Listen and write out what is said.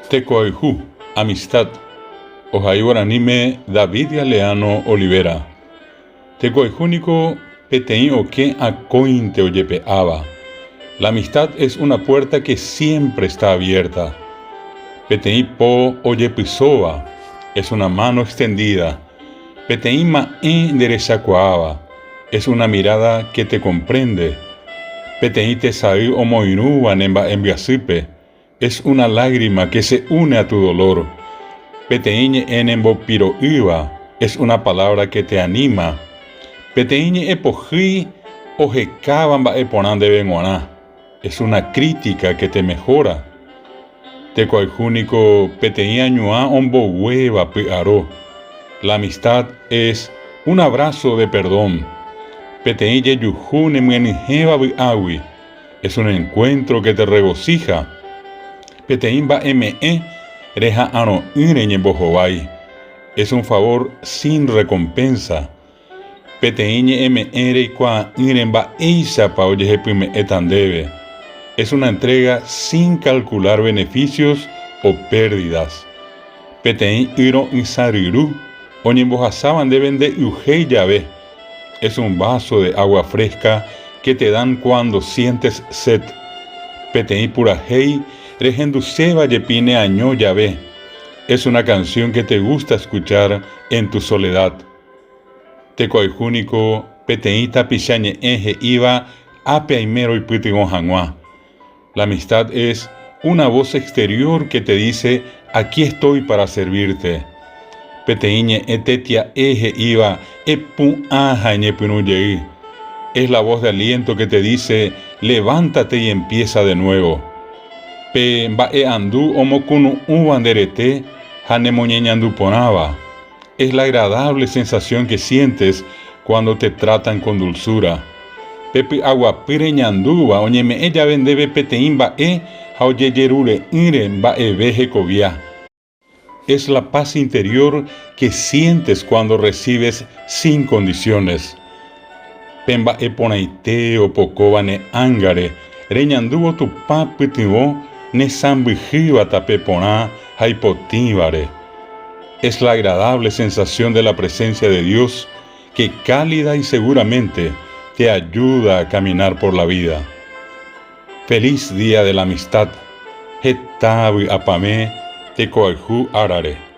Tekoayhu, amistad, ohai guaraníme David Galeano Olivera. Tekoayhu niko peteĩ okẽ akóinte ojepe'áva. La amistad es una puerta que siempre está abierta. Peteĩ po ojepysóva, es una mano extendida. Peteĩ ma'ẽ nderechakuaáva, es una mirada que te comprende. Peteĩ tesay omoirũva ne mba'embyasýpe, es una lágrima que se une a tu dolor. Peteĩ ñe'ẽ nembopiro'ýva, es una palabra que te anima. Peteĩ ñe'ẽ pohýi ohekáva mba'e porã ndéve g̃uarã, es una crítica que te mejora. Tekoayhu niko peteĩ añuã omboguéva py'aro. La amistad es un abrazo de perdón. Peteĩ jejuhu nemyenyhẽva vy'águi, es un encuentro que te regocija. Peteĩ mba'eme'ẽ reha'arõ'ỹre ñembohovái, es un favor sin recompensa. Peteĩ ñe'ẽme'ẽ reikuaa'ỹre mba'éichapa ojehepyme'ẽta ndéve, es una entrega sin calcular beneficios o pérdidas. Peteĩ y ro'ysã ryru oñembohasáva ndéve nde y'uhéi jave, es un vaso de agua fresca que te dan cuando sientes sed. Peteĩ purahéi rehenduséva jepi neaño jave, es una canción que te gusta escuchar en tu soledad. Tekoayhu niko peteĩ tapicha ñe'ẽ he'íva ápe aime roipytyvõ hag̃ua. La amistad es una voz exterior que te dice aquí estoy para servirte. Peteĩ ñe'ẽ tetia'e he'íva epu'ã ha eñepyrũ jey. Es la voz de aliento que te dice levántate y empieza de nuevo. Pe mba'e'andu omokunu'ũva nde rete ha nemoñeñandu porãva. Es la agradable sensación que sientes cuando te tratan con dulzura. Pe py'aguapy reñandúva oñeme'ẽ jave ndéve peteĩ mba'e ha ojejerure'ỹre mba'eve hekovia. Es la paz interior que sientes cuando recibes sin condiciones. Pe mba'e porãite opokóva ne ángare reñandúvo Tupã pytyvõ ne sãmbyhýva tape porã ha ipotĩvare. Es la agradable sensación de la presencia de Dios que cálida y seguramente te ayuda a caminar por la vida. Feliz Día de la Amistad! Heta vy'apavẽ tekoayhu árare.